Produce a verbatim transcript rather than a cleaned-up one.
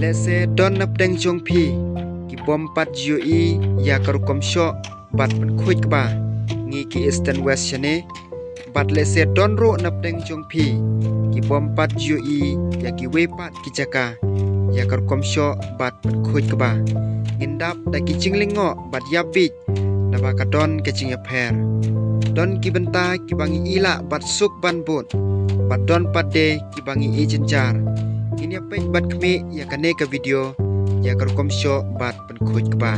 Lehse don napdeng jong phi ki bym pat ju ïohi ïa ka rukom shoh bad pynkhuid kba ngi ki Eastern West shane. Bad lehse don ruh napdeng jong phi ki bym pat ju ïohi ïa kiwei pat ki jaka ïa ka rukom shoh bad pynkhuid kba. Ngin dap da ki jinglyngngoh bad ïa bit naba ka don ka jingïapher. Don ki bynta kiba ngi i lah bad suk ban bud, bad don pat de kiba ngi i jynjar. Ngin ïa peit bad khmih ïa kane ka video ïa ka rukom shoh bad pynkhuid kba.